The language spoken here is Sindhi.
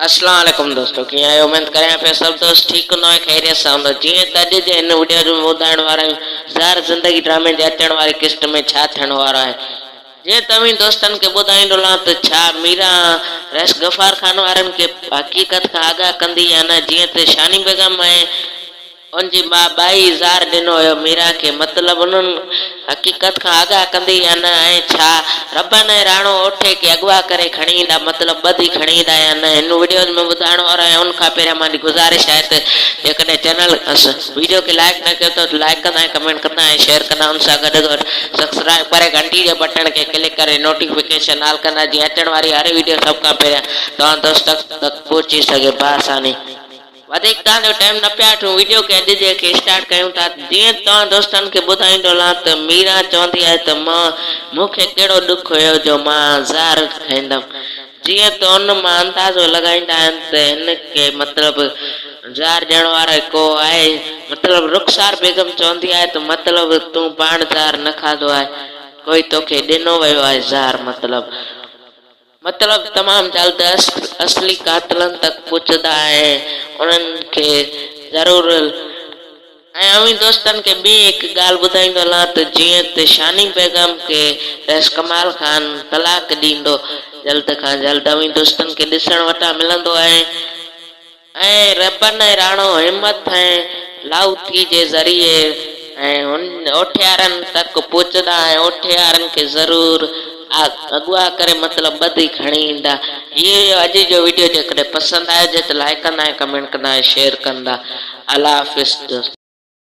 اسلام عليڪم دوستو ڪيئن آهيو اميد ڪريان پيو سڀ دوست ٺيڪ هوندو ۽ خيريت سان هوندو جيئن ته اڄ جي هن وڊيو ۾ ٻڌائڻ وارا آهيون زهر زندگي ڊرامي جي اچڻ واري قسط ۾ ڇا ٿيڻ وارو آهي جيئن ته اوهين دوستن کي ٻڌائيندو هلان ته ڇا ميران رئيس غفار خان وارن کي حقيقت کان آگاهه ڪندي يا نه جيئن ته شاني بيگم ۽ ان جي ماء ٻائي اظهار ڏنو هيو ميران کي مطلب انهن حقيقت کان آگاهه ڪندي يا نه ۽ ڇا ربن ۽ راڻو اوٺي کي اغوا ڪري کڻي ايندا مطلب ٻڌي کڻي ايندا يا نه هن وڊيوز ۾ ٻڌائڻ وارو آهيان ان کان پهريان مانجي گذارش آهي ته جيڪڏهن چينل وڊيو کي لائيڪ نه ڪيو اٿو ته لائيڪ ڪندا ۽ ڪمينٽ ڪندا ۽ شيئر ڪندا ان سان گڏ گڏ سبسڪرائب ڪري گهنٽي جي بٽڻ کي ڪلڪ ڪري نوٽيفڪيشن آل ڪندا جيئن اچڻ واري هر وڊيو سڀ کان پهريان توهان دوستن تڪ پهچي سگهي باآساني. وڌيڪ توهان جو ٽائيم نه پيا وٺون وڊيو کي اڄ جي کي اسٽارٽ ڪيون ٿا جيئن توهان دوستن کي ٻڌائيندو هلان ته ميران چوندي آهي ته مان مون کي ڪهڙو ڏک هيو جو مان زهر کائيندم جيئن ته ان مان اندازو لڳائيندا آهن ته هن کي مطلب زهر ڏيڻ وارو ڪو آهي مطلب رخسار بيگم چوندي آهي ته مطلب تون پاڻ زهر نه کاڌو آهي ڪوئي توکي ڏنو ويو آهي زهر مطلب. مطلب تمام جلد اصلي قاتلن تڪ پهچندا ۽ انهن کي ضرور ۽ اوهين دوستن کي ٻي هڪ ڳالهه ٻڌائيندو هلان ته جيئن ته شاني بيگم کي رئيس ڪمال خان طلاق ڏيندو جلد کان جلد اوهين دوستن کي ڏسڻ وٽان ملندو ۽ ۽ ربن ۽ راڻو همٿ ۽ لاهوتي جي ذريعي ۽ هن اوٺيارن تڪ پهچندا ۽ اوٺيارن کي ضرور اغوا ڪري مطلب ٻڌي کڻي ايندا. هي هيو اڄ جو وڊيو جيڪڏهن پسند آيو هجي ته لائيڪ ڪندا ۽ ڪمينٽ ڪندا ۽ شيئر ڪندا. الله حافظ دوستو.